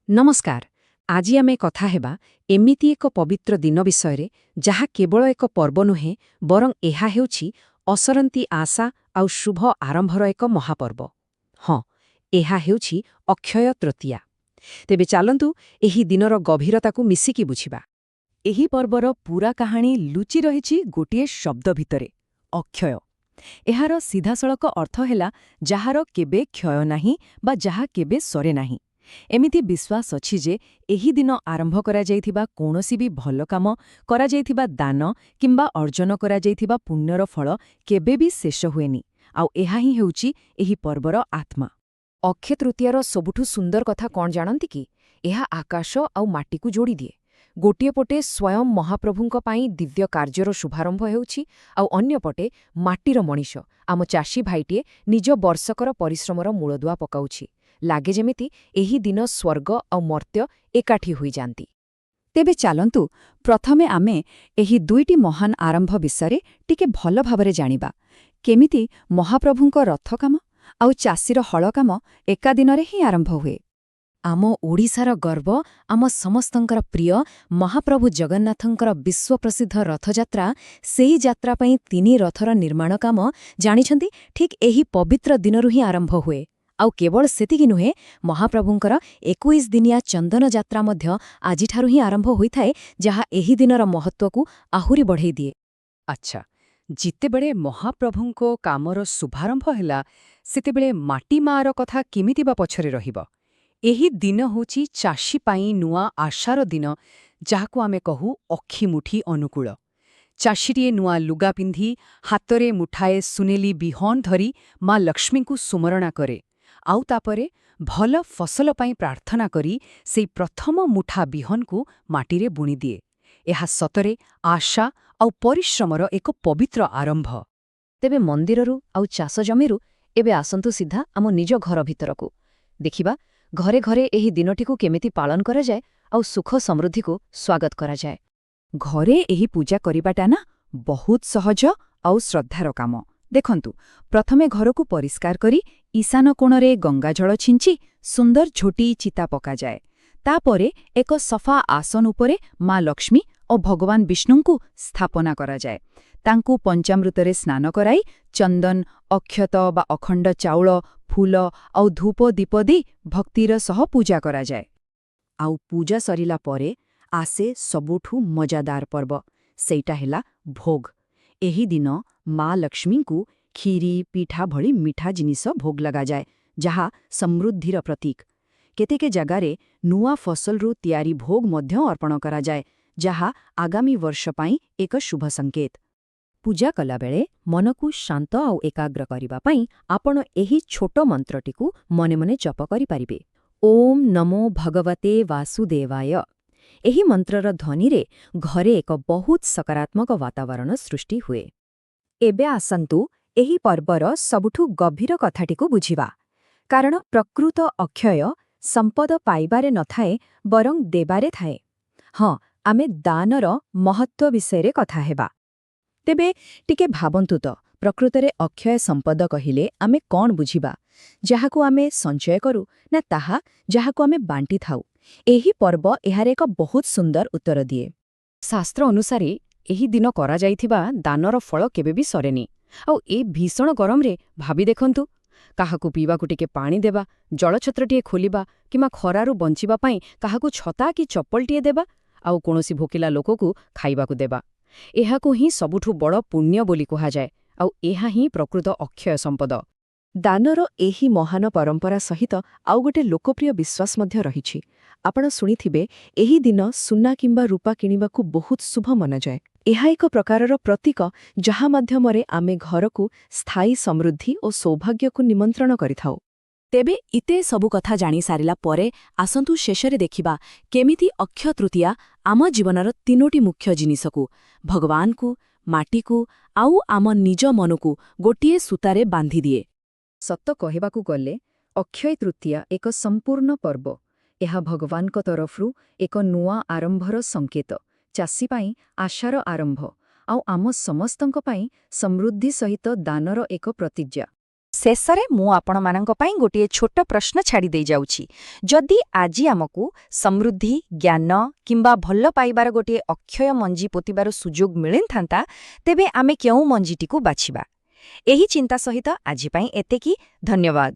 ନମସ୍କାର। ଆଜି ଆମେ କଥା ହେବା ଏମିତି ଏକ ପବିତ୍ର ଦିନ ବିଷୟରେ, ଯାହା କେବଳ ଏକ ପର୍ବ ନୁହେଁ, ବରଂ ଏହା ହେଉଛି ଅସରନ୍ତି ଆଶା ଆଉ ଶୁଭ ଆରମ୍ଭର ଏକ ମହାପର୍ବ। ହଁ, ଏହା ହେଉଛି ଅକ୍ଷୟ ତୃତୀୟା। ତେବେ ଚାଲନ୍ତୁ, ଏହି ଦିନର ଗଭୀରତାକୁ ମିଶିକି ବୁଝିବା। ଏହି ପର୍ବର ପୂରା କାହାଣୀ ଲୁଚି ରହିଛି ଗୋଟିଏ ଶବ୍ଦ ଭିତରେ, ଅକ୍ଷୟ। ଏହାର ସିଧାସଳଖ ଅର୍ଥ ହେଲା ଯାହାର କେବେ କ୍ଷୟ ନାହିଁ ବା ଯାହା କେବେ ସରେ ନାହିଁ। ଏମିତି ବିଶ୍ୱାସ ଅଛି ଯେ ଏହି ଦିନ ଆରମ୍ଭ କରାଯାଇଥିବା କୌଣସି ବି ଭଲ କାମ, କରାଯାଇଥିବା ଦାନ କିମ୍ବା ଅର୍ଜନ କରାଯାଇଥିବା ପୁଣ୍ୟର ଫଳ କେବେ ବି ଶେଷ ହୁଏନି। ଆଉ ଏହା ହିଁ ହେଉଛି ଏହି ପର୍ବର ଆତ୍ମା। ଅକ୍ଷୟ ତୃତୀୟାର ସବୁଠୁ ସୁନ୍ଦର କଥା କ'ଣ ଜାଣନ୍ତି କି? ଏହା ଆକାଶ ଆଉ ମାଟିକୁ ଯୋଡ଼ିଦିଏ। ଗୋଟିଏ ପଟେ ସ୍ୱୟଂ ମହାପ୍ରଭୁଙ୍କ ପାଇଁ ଦିବ୍ୟ କାର୍ଯ୍ୟର ଶୁଭାରମ୍ଭ ହେଉଛି, ଆଉ ଅନ୍ୟପଟେ ମାଟିର ମଣିଷ, ଆମ ଚାଷୀ ଭାଇଟିଏ, ନିଜ ବର୍ଷକର ପରିଶ୍ରମର ମୂଳଦୁଆ ପକାଉଛି। ଲାଗେ ଯେମିତି ଏହି ଦିନ ସ୍ୱର୍ଗ ଆଉ ମର୍ତ୍ତ୍ୟ ଏକାଠି ହୋଇଯାନ୍ତି। ତେବେ ଚାଲନ୍ତୁ, ପ୍ରଥମେ ଆମେ ଏହି ଦୁଇଟି ମହାନ ଆରମ୍ଭ ବିଷୟରେ ଟିକେ ଭଲ ଭାବରେ ଜାଣିବା। କେମିତି ମହାପ୍ରଭୁଙ୍କ ରଥ କାମ ଆଉ ଚାଷୀର ହଳ କାମ ଏକା ଦିନରେ ହିଁ ଆରମ୍ଭ ହୁଏ। ଆମ ଓଡ଼ିଶାର ଗର୍ବ, ଆମ ସମସ୍ତଙ୍କର ପ୍ରିୟ ମହାପ୍ରଭୁ ଜଗନ୍ନାଥଙ୍କର ବିଶ୍ୱପ୍ରସିଦ୍ଧ ରଥଯାତ୍ରା, ସେହି ଯାତ୍ରା ପାଇଁ ତିନି ରଥର ନିର୍ମାଣ କାମ, ଜାଣିଛନ୍ତି, ଠିକ୍ ଏହି ପବିତ୍ର ଦିନରୁ ହିଁ ଆରମ୍ଭ ହୁଏ। ଆଉ କେବଳ ସେତିକି ନୁହେଁ, ମହାପ୍ରଭୁଙ୍କର 21 ଦିନିଆ ଚନ୍ଦନ ଯାତ୍ରା ମଧ୍ୟ ଆଜିଠାରୁ ହିଁ ଆରମ୍ଭ ହୋଇଥାଏ, ଯାହା ଏହି ଦିନର ମହତ୍ତ୍ୱକୁ ଆହୁରି ବଢ଼େଇ ଦିଏ। ଆଚ୍ଛା, ଯେତେବେଳେ ମହାପ୍ରଭୁଙ୍କ କାମର ଶୁଭାରମ୍ଭ ହେଲା, ସେତେବେଳେ ମାଟି ମାଆର କଥା କେମିତି ବା ପଛରେ ରହିବ? ଏହି ଦିନ ହେଉଛି ଚାଷୀ ପାଇଁ ନୂଆ ଆଶାର ଦିନ, ଯାହାକୁ ଆମେ କହୁ ଅକ୍ଷିମୁଠି ଅନୁକୂଳ। ଚାଷୀଟିଏ ନୂଆ ଲୁଗା ପିନ୍ଧି, ହାତରେ ମୁଠାଏ ସୁନେଲି ବିହନ ଧରି ମା ଲକ୍ଷ୍ମୀଙ୍କୁ ସୁମରଣା କରେ, ଆଉ ତାପରେ ଭଲ ଫସଲ ପାଇଁ ପ୍ରାର୍ଥନା କରି ସେଇ ପ୍ରଥମ ମୁଠା ବିହନକୁ ମାଟିରେ ବୁଣିଦିଏ। ଏହା ସତରେ ଆଶା ଆଉ ପରିଶ୍ରମର ଏକ ପବିତ୍ର ଆରମ୍ଭ। ତେବେ ମନ୍ଦିରରୁ ଆଉ ଚାଷ ଜମିରୁ ଏବେ ଆସନ୍ତୁ ସିଧା ଆମ ନିଜ ଘର ଭିତରକୁ। ଦେଖିବା ଘରେ ଘରେ ଏହି ଦିନଟିକୁ କେମିତି ପାଳନ କରାଯାଏ ଆଉ ସୁଖ ସମୃଦ୍ଧିକୁ ସ୍ୱାଗତ କରାଯାଏ। ଘରେ ଏହି ପୂଜା କରିବାଟା ନା ବହୁତ ସହଜ ଆଉ ଶ୍ରଦ୍ଧାର କାମ। ଦେଖନ୍ତୁ, ପ୍ରଥମେ ଘରକୁ ପରିଷ୍କାର କରି ଈଶାନ କୋଣରେ ଗଙ୍ଗାଜଳ ଛିଞ୍ଚି ସୁନ୍ଦର ଝୋଟି ଚିତା ପକାଯାଏ। ତାପରେ ଏକ ସଫା ଆସନ ଉପରେ ମା ଲକ୍ଷ୍ମୀ ଓ ଭଗବାନ ବିଷ୍ଣୁଙ୍କୁ ସ୍ଥାପନା କରାଯାଏ। ତାଙ୍କୁ ପଞ୍ଚାମୃତରେ ସ୍ନାନ କରାଇ ଚନ୍ଦନ, ଅକ୍ଷତ ବା ଅଖଣ୍ଡ ଚାଉଳ, ଫୁଲ ଆଉ ଧୂପ ଦୀପ ଦେଇ ଭକ୍ତିର ସହ ପୂଜା କରାଯାଏ। ଆଉ ପୂଜା ସରିଲା ପରେ ଆସେ ସବୁଠୁ ମଜାଦାର ପର୍ବ, ସେଇଟା ହେଲା ଭୋଗ। ଏହି ଦିନ ମା ଲକ୍ଷ୍ମୀଙ୍କୁ କ୍ଷୀରି, ପିଠା ଭଳି ମିଠା ଜିନିଷ ଭୋଗ ଲଗାଯାଏ, ଯାହା ସମୃଦ୍ଧିର ପ୍ରତୀକ। କେତେକେ ଜାଗାରେ ନୂଆ ଫସଲରୁ ତିଆରି ଭୋଗ ମଧ୍ୟ ଅର୍ପଣ କରାଯାଏ, ଯାହା ଆଗାମୀ ବର୍ଷ ପାଇଁ ଏକ ଶୁଭ ସଂକେତ। ପୂଜା କଲାବେଳେ ମନକୁ ଶାନ୍ତ ଆଉ ଏକାଗ୍ର କରିବା ପାଇଁ ଆପଣ ଏହି ଛୋଟ ମନ୍ତ୍ରଟିକୁ ମନେ ମନେ ଜପ କରିପାରିବେ, ଓମ୍ ନମୋ ଭଗବତେ ବାସୁଦେବାୟ। ଏହି ମନ୍ତ୍ରର ଧ୍ୱନିରେ ଘରେ ଏକ ବହୁତ ସକାରାତ୍ମକ ବାତାବରଣ ସୃଷ୍ଟି ହୁଏ। ଏବେ ଆସନ୍ତୁ, ଏହି ପର୍ବର ସବୁଠୁ ଗଭୀର କଥାଟିକୁ ବୁଝିବା, କାରଣ ପ୍ରକୃତ ଅକ୍ଷୟ ସମ୍ପଦ ପାଇବାରେ ନଥାଏ, ବରଂ ଦେବାରେ ଥାଏ। ହଁ, ଆମେ ଦାନର ମହତ୍ତ୍ୱ ବିଷୟରେ କଥା ହେବା। ତେବେ ଟିକେ ଭାବନ୍ତୁ ତ, ପ୍ରକୃତରେ ଅକ୍ଷୟ ସମ୍ପଦ କହିଲେ ଆମେ କ'ଣ ବୁଝିବା? ଯାହାକୁ ଆମେ ସଞ୍ଚୟ କରୁ, ନା ତାହା ଯାହାକୁ ଆମେ ବାଣ୍ଟିଥାଉ? ଏହି ପର୍ବ ଏହାର ଏକ ବହୁତ ସୁନ୍ଦର ଉତ୍ତର ଦିଏ। ଶାସ୍ତ୍ର ଅନୁସାରେ ଏହି ଦିନ କରାଯାଇଥିବା ଦାନର ଫଳ କେବେ ବି ସରେନି। ଆଉ ଏ ଭୀଷଣ ଗରମରେ ଭାବି ଦେଖନ୍ତୁ, କାହାକୁ ପିଇବାକୁ ଟିକେ ପାଣି ଦେବା, ଜଳଛତ୍ରଟିଏ ଖୋଲିବା କିମ୍ବା ଖରାରୁ ବଞ୍ଚିବା ପାଇଁ କାହାକୁ ଛତା କି ଚପଲଟିଏ ଦେବା, ଆଉ କୌଣସି ଭୋକିଲା ଲୋକକୁ ଖାଇବାକୁ ଦେବା, ଏହାକୁ ହିଁ ସବୁଠୁ ବଡ଼ ପୁଣ୍ୟ ବୋଲି କୁହାଯାଏ। ଆଉ ଏହା ହିଁ ପ୍ରକୃତ ଅକ୍ଷୟ ସମ୍ପଦ। ଦାନର ଏହି ମହାନ ପରମ୍ପରା ସହିତ ଆଉ ଗୋଟେ ଲୋକପ୍ରିୟ ବିଶ୍ୱାସ ମଧ୍ୟ ରହିଛି। ଆପଣ ଶୁଣିଥିବେ, ଏହି ଦିନ ସୁନା କିମ୍ବା ରୂପା କିଣିବାକୁ ବହୁତ ଶୁଭ ମନାଯାଏ। ଏହା ଏକ ପ୍ରକାରର ପ୍ରତୀକ, ଯାହା ମାଧ୍ୟମରେ ଆମେ ଘରକୁ ସ୍ଥାୟୀ ସମୃଦ୍ଧି ଓ ସୌଭାଗ୍ୟକୁ ନିମନ୍ତ୍ରଣ କରିଥାଉ। ତେବେ ଏତେ ସବୁ କଥା ଜାଣିସାରିଲା ପରେ ଆସନ୍ତୁ ଶେଷରେ ଦେଖିବା କେମିତି ଅକ୍ଷୟ ତୃତୀୟା ଆମ ଜୀବନର ତିନୋଟି ମୁଖ୍ୟ ଜିନିଷକୁ, ଭଗବାନଙ୍କୁ, ମାଟିକୁ ଆଉ ଆମ ନିଜ ମନକୁ ଗୋଟିଏ ସୂତାରେ ବାନ୍ଧିଦିଏ। ସତ କହିବାକୁ ଗଲେ ଅକ୍ଷୟ ତୃତୀୟା ଏକ ସମ୍ପୂର୍ଣ୍ଣ ପର୍ବ। ଏହା ଭଗବାନଙ୍କ ତରଫରୁ ଏକ ନୂଆ ଆରମ୍ଭର ସଂକେତ, ଚାଷୀ ପାଇଁ ଆଶାର ଆରମ୍ଭ, ଆଉ ଆମ ସମସ୍ତଙ୍କ ପାଇଁ ସମୃଦ୍ଧି ସହିତ ଦାନର ଏକ ପ୍ରତିଜ୍ଞା। ଶେଷରେ ମୁଁ ଆପଣମାନଙ୍କ ପାଇଁ ଗୋଟିଏ ଛୋଟ ପ୍ରଶ୍ନ ଛାଡ଼ି ଦେଇଯାଉଛି। ଯଦି ଆଜି ଆମକୁ ସମୃଦ୍ଧି, ଜ୍ଞାନ କିମ୍ବା ଭଲ ପାଇବାର ଗୋଟିଏ ଅକ୍ଷୟ ମଞ୍ଜି ପୋତିବାର ସୁଯୋଗ ମିଳିଥାନ୍ତା, ତେବେ ଆମେ କେଉଁ ମଞ୍ଜିଟିକୁ ବାଛିବା? ଏହି ଚିନ୍ତା ସହିତ ଆଜି ପାଇଁ ଏତିକି। ଧନ୍ୟବାଦ।